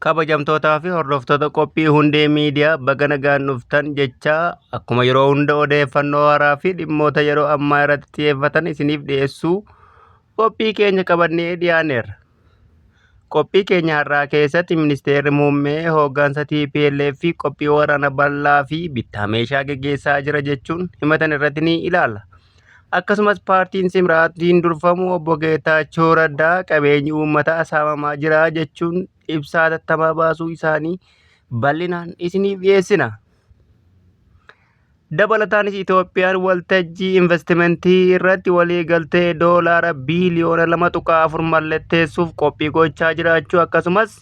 Kabajamtootaa fi hordoftoota qophii Hundee Miidiyaa baga nagaan dhuftan jechaa akkuma yeroo hunda odeeffannoo haaraa fi dhimmoota yeroo ammaa irratti xiyyeeffatan isiniif dhiyeessuu qophii keenya qabannee dhiyaanneerra. Qophii keenya har'aa keessatti ministeerri muummee hooggansa TPLF fi qophii waraana bal'aa fi bittaa meeshaa geggeessaa jira jechuun himatan irratti ni ilaalla. Akkasumas paartiin Simraatiin durfamu obbo Geetaachoo Raddaa qabeenyi uummataa saamamaa jira jechuun ibsa hatattamaa baasuu isaanii bal'inaan isiniif dhiyeessina. Dabalataanis Itoophiyaan waltajjii investimentii irratti waliigaltee doolaara biiliyoona 2.4 mallatteessuuf qophii gochaa jiraachuu akkasumas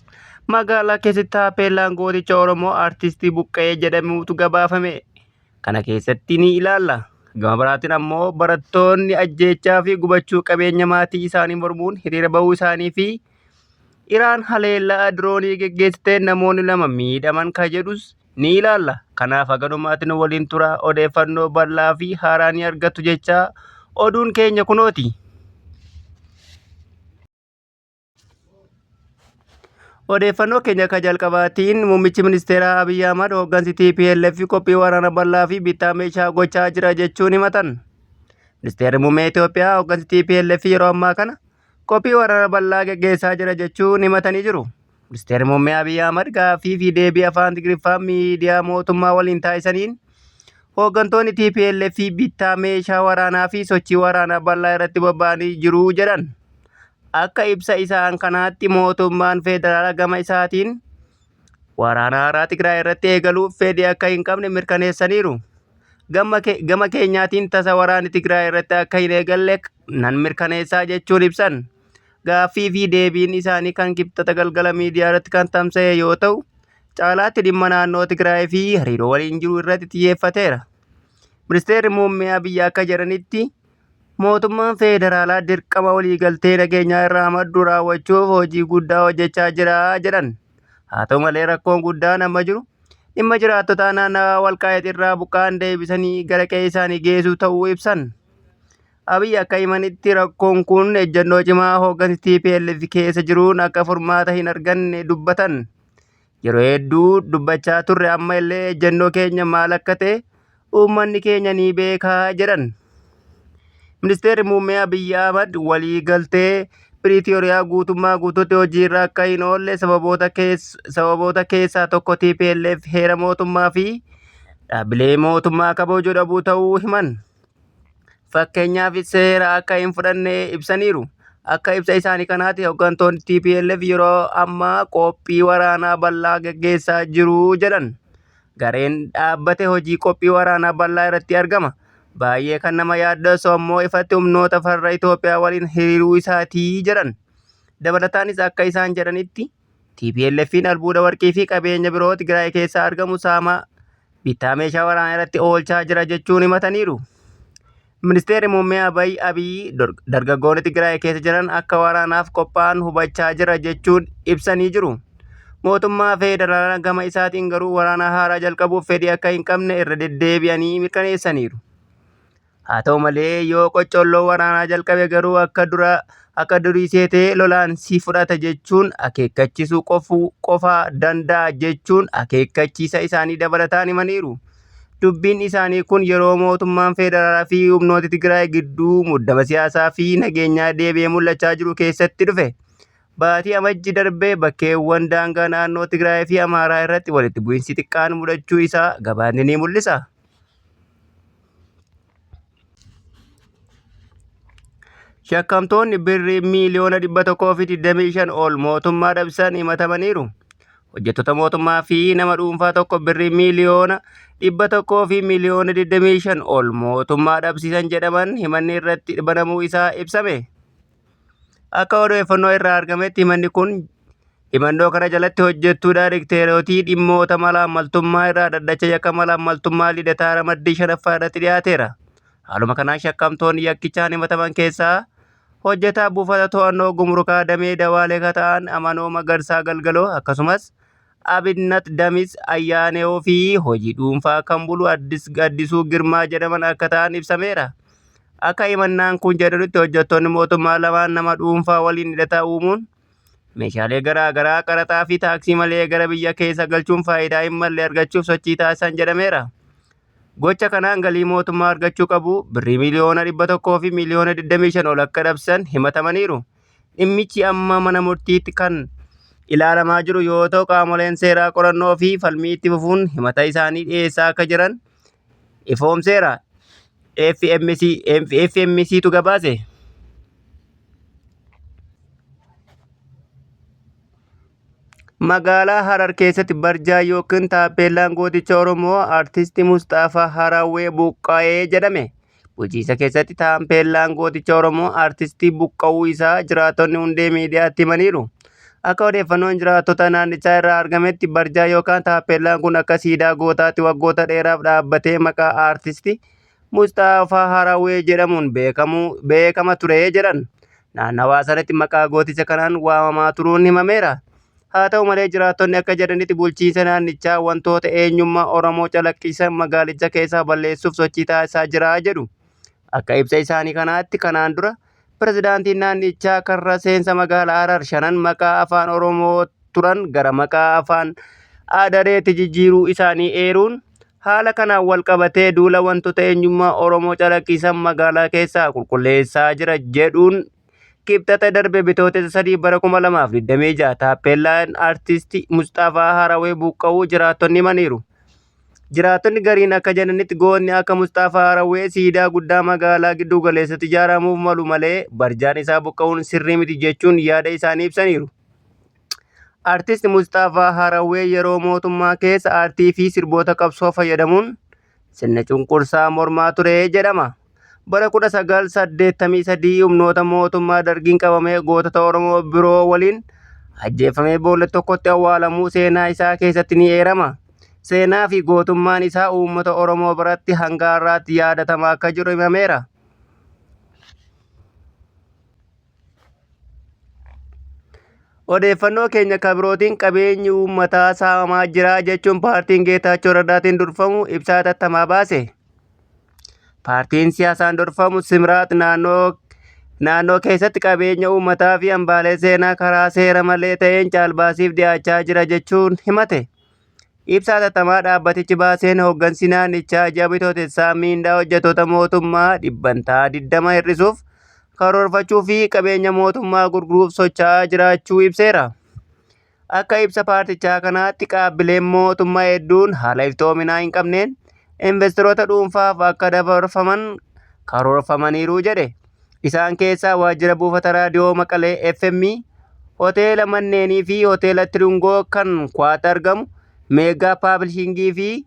magaalaa keessatti taapeellaan gooticha Oromoo Artistii Buqqa'ee jedhamutu gabaafame. Kana keessatti ni ilaalla. Gama biraatiin ammoo barattoonni ajjeechaa fi gubachuu qabeenya maatii isaanii mormuun hiriira bahuu isaanii fi Iraan haleellaa diroonii geggeessiteen namoonni lama miidhaman ka jedhus ni ilaalla. Kanaaf haga dhumaatti nu waliin turaa odeeffannoo bal'aa fi haaraa ni argattu jechaa oduun keenya kunooti. Odeeffannoo keenya akka jalqabaatiin muummichi ministeeraa Abiy Ahmad hooggansi TPLF qophii waraana bal'aa fi bittaa meeshaa gochaa jira jechuun himatan. Ministeerri muummee Itoophiyaa hooggansi TPLF yeroo ammaa kana qophii waraana bal'aa geggeessaa jira jechuun himatanii jiru. Ministeerri muummee Abiy Ahmad gaaffii fi deebii afaan Tigiriffaa miidiyaa mootummaa waliin taasisaniin hooggantoonni TPLF bittaa meeshaa waraanaa fi sochii waraanaa bal'aa irratti bobba'anii jiru jedhan. Akka ibsa isaan kanaatti mootummaan federaalaa gama isaatiin waraana haaraa Tigraay irratti eegaluuf fedhii akka hin qabne mirkaneessaniiru. Gama keenyaatiin tasa waraanni Tigraay irratti akka hin eegalle nan mirkaneessaa jechuun ibsan. Gaaffii fi deebiin isaanii kan kibxata galgala miidiyaa irratti kan tamsa'e yoo ta'u, caalaatti dhimma naannoo Tigraay fi hariiroo waliin jiru irratti xiyyeeffateera. Ministeerri Muummee Abiy akka jedhanitti Mootummaan Feederaalaa dirqama waliigaltee nageenyaa irraa maddu raawwachuuf hojii guddaa hojjechaa jira jedhan. Haa ta'u malee rakkoon guddaan amma jiru dhimma jiraattotaa naannawaa Walqaayit irraa buqqa'an deebisanii gara qe'ee isaanii geessuu ta'uu ibsan. Abiy akka himanitti rakkoon kun ejjennoo cimaa hooggansi TPLF keessa jiruun akka furmaata hin arganne dubbatan. Yeroo hedduu dubbachaa turre amma illee ejjennoo keenya maal akka ta'e uummanni keenya ni beeka jedhan. Ministeerri Muummee Abiyyi Ahmad walii galtee Piriitooriyaa guutummaa guutuutti hojiirra akka hin oolle sababoota keessaa tokko TPLF heera mootummaa fi dhaabbilee mootummaa kabajuu dhabuu ta'uu himan. Fakkeenyaaf seera akka hin fudhanne ibsaniiru. Akka ibsa isaanii kanaatti hooggantoonni TPLF yeroo ammaa qophii waraanaa bal'aa gaggeessaa jiru jedhan. Gareen dhaabbate hojii qophii waraanaa bal'aa irratti argama. Baay'ee kan nama yaaddessu ammoo ifatti humnoota farra Itoophiyaa waliin hiriiruu isaatii jedhan. Dabalataanis akka isaan jedhanitti TPLF'n albuuda warqii fi qabeenya biroo Tigraay keessaa argamu saamaa bittaa meeshaa waraanaa irratti oolchaa jira jechuun himataniiru. Ministeerri Muummee Abiy Abiy dargaggoonni Tigraay keessa jiran akka waraanaaf qophaa'an hubachaa jira jechuun ibsanii jiru. Mootummaa federaalaa gama isaatiin garuu waraana haaraa jalqabuuf fedhii akka hin qabne irra deddeebi'anii mirkaneessaniiru. Haa ta'u malee yoo qoccolloo waraanaa jalqabe garuu akka dura akka durii seetee lolaan si fudhata jechuun akeekkachisuu qofa danda'a jechuun akeekkachiisa isaanii dabalataan himaniiru. Dubbiin isaanii kun yeroo mootummaan federaalaa fi humnoota Tigraay gidduu muddama siyaasaa fi nageenyaa deebi'ee mul'achaa jiru keessatti dhufe. Baatii Amajji darbe bakkeewwan daangaa naannoo Tigraay fi Amaaraa irratti walitti bu'iinsi xiqqaan mudachuu isaa gabaasni ni mul'isa. Shakkamtoonni birrii miiliyoona 125 ol mootummaa dhabsisan himatamaniiru. Hojjettoota mootummaa fi nama dhuunfaa tokko birrii miiliyoona 100 fi miiliyoona 25 ol mootummaa dhabsiisan jedhaman himanni irratti banamuu isaa ibsame. Akka odeeffannoo irraa argametti himanni kun himannoo kana jalatti hojjettuu daayrekteerootii dhimmoota malaammaltummaa irraa dhaddacha yakka malaammaltummaa Lidataa ramaddii shanaffaa irratti dhiyaateera. Haaluma kanaan shakkamtoonni yakkichaan himataman keessaa hojjetaa buufata to'annoo gumrukaa damee Dawaalee ka ta'an Amanoo Magarsaa Galgaloo akkasumas Abinnat Damis Ayyaanewoo fi hojii dhuunfaa kan bulu Addisuu Girmaa jedhaman akka ta'an ibsameera. Akka himannaan kun jedhutti hojjettoonni mootummaa lamaan nama dhuunfaa waliin hidhata uumuun meeshaalee garaa garaa qaraxaa fi taaksii malee gara biyya keessa galchuun faayidaa hin malle argachuuf sochii taasisan jedhameera. Gocha kanaan galii mootummaa argachuu qabu birrii miiliyoona 100 fi miiliyoona 25 ol akka dhabsan himatamaniiru. Dhimmichi amma mana murtiitti kan ilaalamaa jiru yoo ta'u qaamoleen seeraa qorannoo fi falmii itti fufuun himata isaanii dhiyeessaa akka jiran ifoomseera. FMC FMCtu gabaase. Magaalaa Harar keessatti barjaa yookiin taappeellaan gooticha Oromoo Artisti Musxafaa Harawwee buqqa'ee jedhame. Bulchiinsa keessatti taampeellaan gooticha Oromoo Artistii buqqa'uu isaa jiraattonni hundee miidiyaatti himaniiru. Akka odeeffannoon jiraattota naannichaa irraa argametti barjaa yookaan taappeellaan kun akka siidaa gootaatti waggoota dheeraaf dhaabbatee maqaa Artisti Musxafaa Harawwee jedhamuun beekama ture jedhan. Naannawaa sanatti maqaa gooticha kanaan waamamaa turuun himameera. Haa ta'u malee jiraattonni akka jedhanitti bulchiinsa naannichaa wantoota eenyummaa Oromoo calaqqisan magaalicha keessaa balleessuuf sochii taasisaa jira jedhu. Akka ibsa isaanii kanaatti kanaan dura pirezidaantiin naannichaa karra seensa magaalaa Harar shanan maqaa afaan Oromoo turan gara maqaa afaan Adareetti jijjiiruu isaanii eeruun haala kanaan wal qabatee duula wantoota eenyummaa Oromoo calaqqisan magaalaa keessaa qulqulleessaa jira jedhuun Kibxata darbe Bitootessa 3 bara 2026 taappeellaan artisti Musxafaa Harawee buqqa'uu jiraattonni himaniiru. Jiraattonni gariin akka jedhanitti goonni akka Musxafaa Harawee siidaa guddaa magaalaa giddu galeessatti ijaaramuuf malu malee barjaan isaa buqqa'uun sirrii miti jechuun yaada isaanii ibsaniiru. Artist Musxafaa Harawwee yeroo mootummaa keessa aartii fi sirboota qabsoo fayyadamuun sirna cunqursaa mormaa ture jedhama. Bara 1983 humnoota mootummaa Dargiin qabamee gootota Oromoo biroo waliin ajjeefamee boolla tokkotti awwaalamuu seenaa isaa keessatti ni eerama. Seenaa fi gootummaan isaa uummata Oromoo biratti hanga har'aatti yaadatamaa akka jiru himameera. Odeeffannoo keenya ka birootiin qabeenyi uummataa saamamaa jira jechuun paartiin Geetaachoo Raddaatiin durfamu ibsa hatattamaa baase. Paartiin siyaasaan durfamu Simraat naannoo naannoo keessatti qabeenya uummataa fi hambaalee seenaa karaa seera malee ta'een caalbaasiif dhiyaachaa jira jechuun himate. Ibsa hatattamaa dhaabbatichi baaseen hooggansi naannichaa ji'a Bitootessaa miindaa hojjettoota mootummaa dhibbantaa 20 hir'isuuf karoorfachuu fi qabeenya mootummaa gurguruuf socho'aa jiraachuu ibseera. Akka ibsa paartichaa kanaatti qaabbileen mootummaa hedduun haala iftoominaa hin qabneen investeroota dhuunfaaf akka dabarfaman karoorfamaniiru jedhe. Isaan keessaa waajjira buufata raadiyoo Maqalee FM, hoteela manneenii fi hoteela Tirungoo kan Kwaatti argamu, Meegaa Paablishingii fi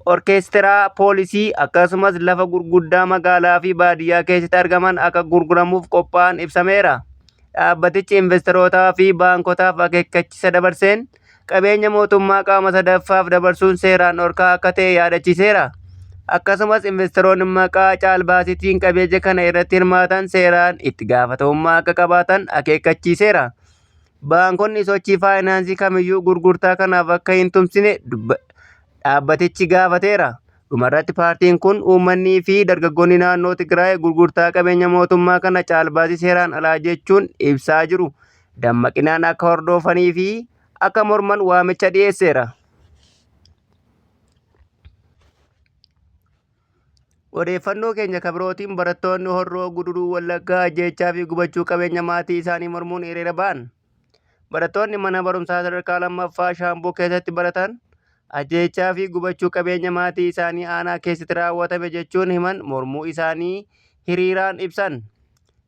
Orkeestiraa Poolisii akkasumas lafa gurguddaa magaalaa fi baadiyyaa keessatti argaman akka gurguramuuf qophaa'an ibsameera. Dhaabbatichi investarootaa fi baankotaaf akeekkachiisa dabarseen qabeenya mootummaa qaama sadaffaaf dabarsuun seeraan dhorkaa akka ta'e yaadachiiseera. Akkasumas investaroonni maqaa caalbaasiitiin qabeenya kana irratti hirmaatan seeraan itti gaafatamummaa akka qabaatan akeekkachiiseera. Baankonni sochii faayinaansii kamiyyuu gurgurtaa kanaaf akka hin tumsine dhaabbatichi gaafateera. Dhumarratti paartiin kun uummannii fi dargaggoonni naannoo Tigraay gurgurtaa qabeenya mootummaa kana caalbaasii seeraan alaa jechuun ibsaa jiru. Dammaqinaan akka hordofanii fi akka morman waamicha dhiyeesseera. Odeeffannoo keenya ka birootiin barattoonni Horroo Guduruu Wallaggaa ajjeechaa fi gubachuu qabeenya maatii isaanii mormuun hiriira ba'an. Barattoonni mana barumsaa sadarkaa lammaffaa Shaambuu keessatti baratan ajjeechaa fi gubachuu qabeenya maatii isaanii aanaa keessatti raawwatame jechuun himan mormuu isaanii hiriiraan ibsan.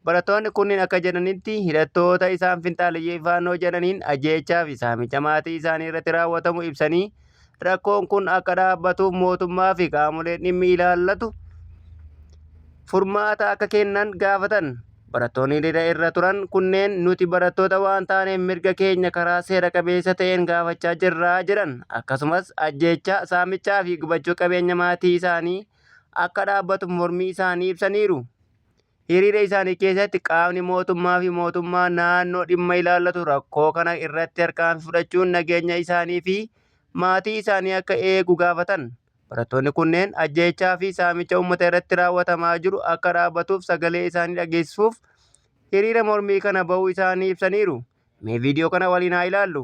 Barattoonni kunniin akka jedhanitti hidhattoota isaan finxaaleyyii Faannoo jedhaniin ajjeechaa fi saamicha maatii isaanii irratti raawwatamu ibsanii rakkoon kun akka dhaabbatuuf mootummaa fi qaamoleen dhimmi ilaallatu furmaata akka kennan gaafatan. Barattoonni hiriira irra turan kunneen nuti barattoota waan taaneef mirga keenya karaa seera qabeessa ta'een gaafachaa jirra jedhan. Akkasumas ajjeechaa, saamichaa fi gubachuu qabeenya maatii isaanii akka dhaabbatu mormii isaanii ibsaniiru. Hiriira isaanii keessatti qaamni mootummaa fi mootummaa naannoo dhimma ilaallatu rakkoo kana irratti tarkaanfii fudhachuun nageenya isaanii fi maatii isaanii akka eegu gaafatan. Barattoonni kunneen ajjeechaa fi saamicha uummata irratti raawwatamaa jiru akka dhaabbatuuf sagalee isaanii dhageessisuuf hiriira mormii kana bahuu isaanii ibsaniiru. Mee viidiyoo kana waliin haa ilaallu.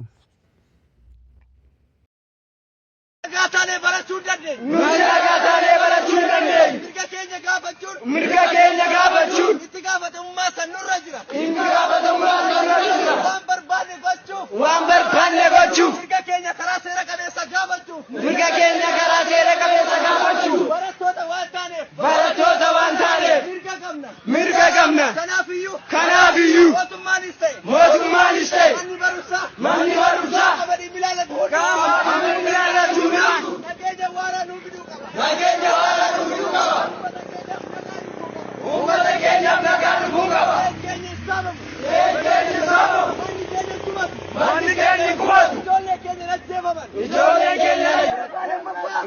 Nagaa taanee barachuu hin dandeenyu. Nuti nagaa taanee barachuu hin dandeenyu. Mirga keenya gaafachuun Mirga keenya gaafachuun itti gaafatamummaa san nurra jira. itti gaafatamummaa nurra jira. Waan barbaanne gochuuf Waan barbaanne gochuuf mirga keenya karaa seera qabeessa gaafachuuf mirga keenya karaa seera qabeessa gaafachuuf barattoota waan taaneef barattoota waan taaneef mirga qabna. mirga qabna. Kanaafiyyuu Kanaafiyyuu mootummaanis ta'e mootummaanis ta'e manni barumsaa manni barumsaa qaama dhimmi ilaallatu qaama dhimmi ilaallatu hunduu nageenya waaraa nuu fiduu qaba. nageenya waaraa nuu fiduu qaba. Uummata keenyaaf nagaa dhufuu qaba. Uummata keenyaaf nagaa dhufuu qaba. Keenya hin saamamu. Keenya hin saamamu. Manni keenya hin gubatu. Manni keenya hin gubatu. Ijoollee keenya hin ajjeefaman. Ijoolleen keenya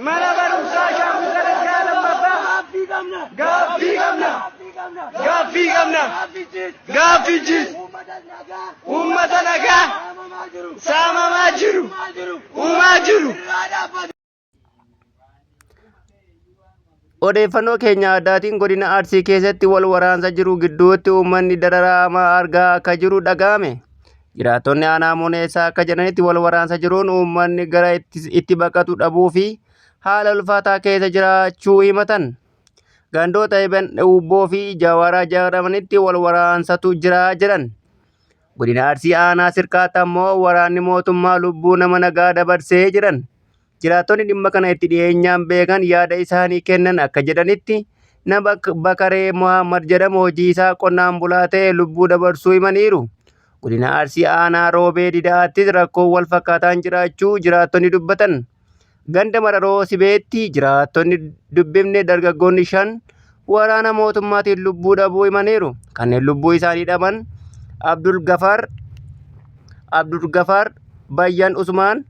mana barumsaa Shaambuu sadarkaa lammaffaa Gaaffii qabna. gaaffii qabna. Gaaffii qabna. Gaaffii qabna. Gaaffichis Gaaffichis uummata nagaa uummata nagaa saamamaa jiru. saamamaa jiru Uumaa jiru. uumaa jiru. Irraa dhaabbatu. Odeeffannoo keenya addaatiin godina Arsii keessatti wal waraansa jiru gidduutti uummanni dararaa hamaa argaa akka jiru dhaga'ame. Jiraattonni aanaa Muneessaa akka jedhanitti wal waraansa jiruun uummanni gara itti baqatu dhabuu fi haala ulfaataa keessa jiraachuu himatan. Gandoota Eben Uubboo fi Jawaaraa jedhamanitti wal waraansatu jira jedhan. Godina Arsii aanaa Sirkaatti ammoo waraanni mootummaa lubbuu nama nagaa dabarsee jedhan. Jiraattonni dhimma kana itti dhiyeenyaan beekan yaada isaanii kennan akka jedhanitti nama Bakaree Mohaammed jedhamu hojii isaa qonnaan bulaa ta'e lubbuu dabarsuu himaniiru. Godina Arsii aanaa Roobee Didaattis rakkoon wal fakkaataan jiraachuu jiraattonni dubbatan. Ganda Mararoo Sibeetti jiraattonni dubbifne dargaggoonni 5 waraana mootummaatiin lubbuu dhabuu himaniiru. Kanneen lubbuu isaanii dhaban Abdul Gafaar Abdul Gafaar Bayyan Usmaan,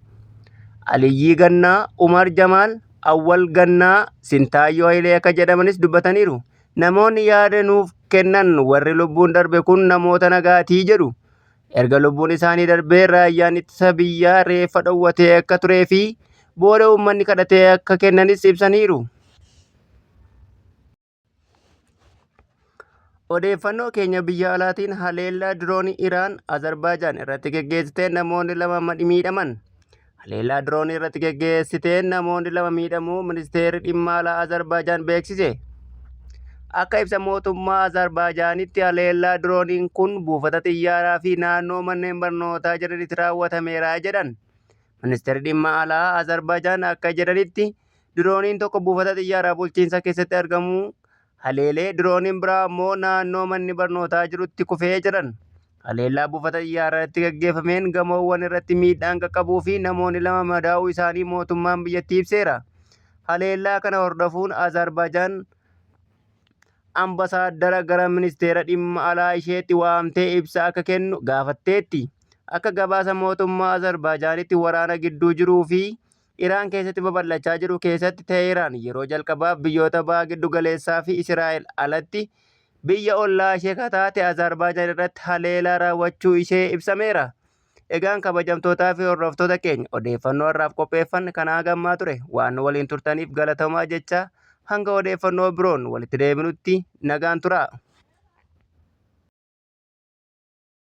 Aliyyii Gannaa, Umar Jamaal, Awwal Gannaa, Sintaayyoo Hayilee akka jedhamanis dubbataniiru. Namoonni yaada nuuf kennan warri lubbuun darbe kun namoota nagaatii jedhu. Erga lubbuun isaanii darbee raayyaan ittisa biyyaa reeffa dhowwatee akka turee fi booda uummanni kadhatee akka kennanis ibsaniiru. Odeeffannoo keenya biyya alaatiin haleellaa diroonii Iraan Azerbaajaan irratti geggeessiteen namoonni 2 miidhaman. Haleellaa diroonii irratti geggeessiteen namoonni 2 miidhamuu ministeerri dhimma alaa Azerbaajaan beeksise. Akka ibsa mootummaa Azerbaaijaanitti haleellaa dirooniin kun buufata xiyyaaraa fi naannoo manneen barnootaa jiranitti raawwatameera jedhan. Ministeerri dhimma alaa Azerbaajaan akka jedhanitti dirooniin tokko buufata xiyyaaraa bulchiinsa keessatti argamu haleelee dirooniin biraa ammoo naannoo manni barnootaa jirutti kufee jedhan. Haleellaa buufata xiyyaaraa irratti gaggeeffameen gamoowwan irratti miidhaan qaqqabuu fi namoonni 2 madaa'uu isaanii mootummaan biyyattii ibseera. Haleellaa kana hordofuun Azerbaajaan ambasaaddara gara ministeera dhimma alaa isheetti waamtee ibsa akka kennu gaafatteetti. Akka gabaasa mootummaa Azerbaaijaanitti waraana gidduu jiruu fi Iraan keessatti babal'achaa jiru keessatti Teehiraan yeroo jalqabaaf biyyoota Baha Giddu Galeessaa fi Israa'el alatti biyya ollaa ishee ka taate Azerbaajaan irratti haleelaa raawwachuu ishee ibsameera. Egaan kabajamtootaa fi hordoftoota keenya odeeffannoo har'aaf qopheeffanne kanaa gammaa ture. Waan nu waliin turtaniif galatoomaa jechaa hanga odeeffannoo biroon walitti deebinutti nagaan turaa.